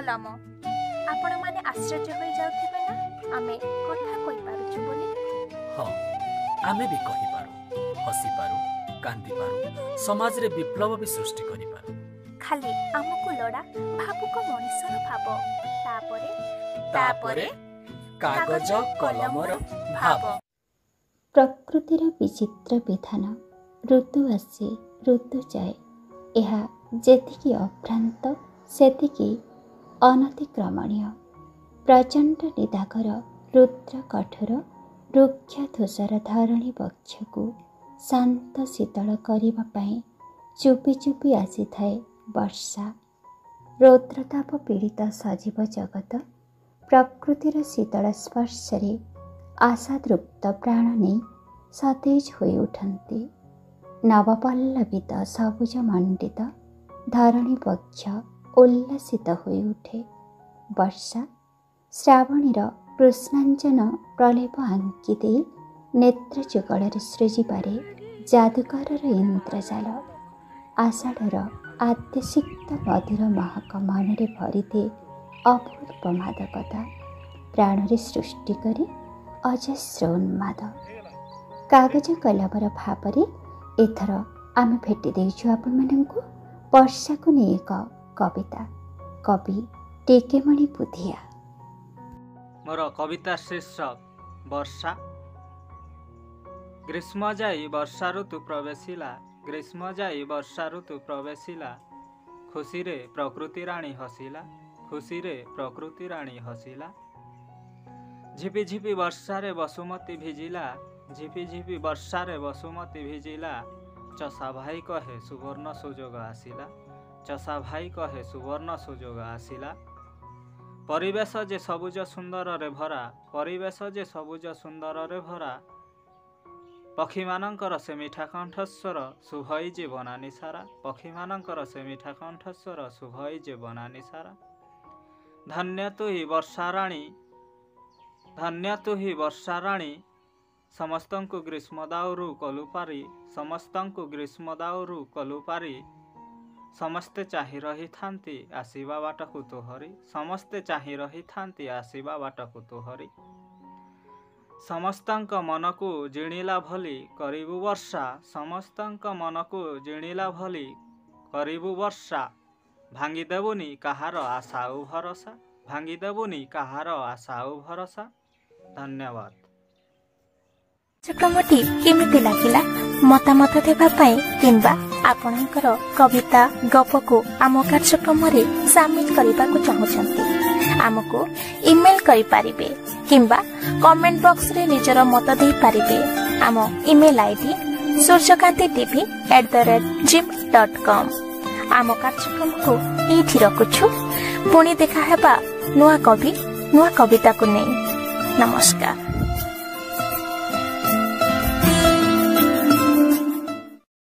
କଲମ। ଆପଣମାନେ ଆଶ୍ଚର୍ଯ୍ୟ ହୋଇଯାଉଥିବେ ନା, ଆମେ କଥା କହିପାରୁଛୁ ବୋଲି। ହଁ, ଆମେ ବି କହିପାରୁ, ହସିପାରୁ, କାନ୍ଦିପାରୁ, ସମାଜରେ ବିପ୍ଳବ ବି ସୃଷ୍ଟି କରିପାରୁ। ଖାଲି ଆମକୁ ଲୋଡ଼ା ଭାବୁକ ମଣିଷର ଭାବ, ତାପରେ ତାପରେ କାଗଜ କଲମର ଭାବ। ପ୍ରକୃତିର ବିଚିତ୍ର ବିଧାନ, ଋତୁ ଆସେ ଋତୁ ଯାଏ। ଏହା ଯେତିକି ଅଭ୍ରାନ୍ତ ସେତିକି ଅନତିକ୍ରମଣୀୟ। ପ୍ରଚଣ୍ଡ ନିଦାଘର ରୁଦ୍ର କଠୋର ରୁକ୍ଷ ଧୂସର ଧରଣୀ ବକ୍ଷକୁ ଶାନ୍ତ ଶୀତଳ କରିବା ପାଇଁ ଚୁପି ଚୁପି ଆସିଥାଏ ବର୍ଷା। ରୌଦ୍ରତାପ ପୀଡ଼ିତ ସଜୀବ ଜଗତ ପ୍ରକୃତିର ଶୀତଳ ସ୍ପର୍ଶରେ ଆଶାଦୃପ୍ତ ପ୍ରାଣ ନେଇ ସତେଜ ହୋଇ ଉଠନ୍ତି। ନବପଲ୍ଲବିତ ସବୁଜ ମଣ୍ଡିତ ଧରଣୀ ବକ୍ଷ ଉଲ୍ଲସିତ ହୋଇଉଠେ। ବର୍ଷା ଶ୍ରାବଣୀର କୃଷ୍ଣାଞ୍ଜନ ପ୍ରଲେପ ଆଙ୍କି ଦେଇ ନେତ୍ରଯୁଗଳରେ ସୃଜିପାରେ ଯାଦୁକରର ଇନ୍ଦ୍ରଜାଲ। ଆଷାଢ଼ର ଆଦ୍ୟସିକ୍ତ ମଧୁର ମହକ ମନରେ ଭରିଦିଏ ଅପୂର୍ବ ମାଦକତା, ପ୍ରାଣରେ ସୃଷ୍ଟି କରି ଅଜସ୍ର ଉନ୍ମାଦ। କାଗଜ କଲମର ଭାବରେ ଏଥର ଆମେ ଭେଟି ଦେଇଛୁ ଆପଣମାନଙ୍କୁ ବର୍ଷାକୁ ନେଇ ଏକ କବିତା, କବି ଟେକେମଣି ବୁଧିଆ। ମୋର କବିତା ଶୀର୍ଷକ ବର୍ଷା। ଗ୍ରୀଷ୍ମ ଯାଇ ବର୍ଷା ଋତୁ ପ୍ରବେଶିଲା, ଗ୍ରୀଷ୍ମ ଯାଇ ବର୍ଷା ଋତୁ ପ୍ରବେଶିଲା, ଖୁସିରେ ପ୍ରକୃତି ରାଣୀ ହସିଲା, ଖୁସିରେ ପ୍ରକୃତି ରାଣୀ ହସିଲା। ଝିପି ଝିପି ବର୍ଷାରେ ବସୁମତୀ ଭିଜିଲା, ଝିପି ଝିପି ବର୍ଷାରେ ବସୁମତୀ ଭିଜିଲା, ଚଷା ଭାଇ କହେ ସୁବର୍ଣ୍ଣ ସୁଯୋଗ ଆସିଲା, ଚଷା ଭାଇ କହେ ସୁବର୍ଣ୍ଣ ସୁଯୋଗ ଆସିଲା। ପରିବେଶ ଯେ ସବୁଜ ସୁନ୍ଦରରେ ଭରା, ପରିବେଶ ଯେ ସବୁଜ ସୁନ୍ଦରରେ ଭରା, ପକ୍ଷୀମାନଙ୍କର ସେ ମିଠା କଣ୍ଠସ୍ୱର ଶୁଭଇ ଯେ ବନାନୀ ସାରା, ପକ୍ଷୀମାନଙ୍କର ସେ ମିଠା କଣ୍ଠସ୍ୱର ଶୁଭଇ ଯେ ବନାନୀ ସାରା। ଧନ୍ୟ ତୁହି ବର୍ଷା ରାଣୀ, ଧନ୍ୟ ତୁହି ବର୍ଷା ରାଣୀ, ସମସ୍ତଙ୍କୁ ଗ୍ରୀଷ୍ମ ଦାଉରୁ କଲୁ ପାରି, ସମସ୍ତଙ୍କୁ ଗ୍ରୀଷ୍ମ ଦାଉରୁ କଲୁ ପାରି। ସମସ୍ତେ ଚାହିଁ ରହିଥାନ୍ତି ଆସିବା ବାଟକୁ ତୋହରି, ସମସ୍ତେ ଚାହିଁ ରହିଥାନ୍ତି ଆସିବା ବାଟକୁ ତୋହରି। ସମସ୍ତଙ୍କ ମନକୁ ଜିଣିଲା ଭଳି କରିବୁ ବର୍ଷା, ସମସ୍ତଙ୍କ ମନକୁ ଜିଣିଲା ଭଳି କରିବୁ ବର୍ଷା, ଭାଙ୍ଗିଦେବୁନି କାହାର ଆଶା ଆଉ ଭରସା, ଭାଙ୍ଗିଦେବୁନି କାହାର ଆଶା ଆଉ ଭରସା। ଧନ୍ୟବାଦ। କାର୍ଯ୍ୟକ୍ରମଟି କେମିତି ଲାଗିଲା ମତାମତ ଦେବା ପାଇଁ କିମ୍ବା ଆପଣଙ୍କର କବିତା ଗପକୁ ଆମ କାର୍ଯ୍ୟକ୍ରମରେ ସାମିଲ କରିବାକୁ ଚାହୁଁଛନ୍ତି, ଆମକୁ ଇମେଲ କରିପାରିବେ କିମ୍ବା କମେଣ୍ଟ ବକ୍ସରେ ନିଜର ମତ ଦେଇପାରିବେ। ଆମ email ID Suryakanti TV at the rate gmail dot com. ଆମ କାର୍ଯ୍ୟକ୍ରମକୁ ଏଇଠି ରଖୁଛୁ। ପୁଣି ଦେଖାହେବା ନୂଆ କବି ନୂଆ କବିତାକୁ ନେଇ। ନମସ୍କାର।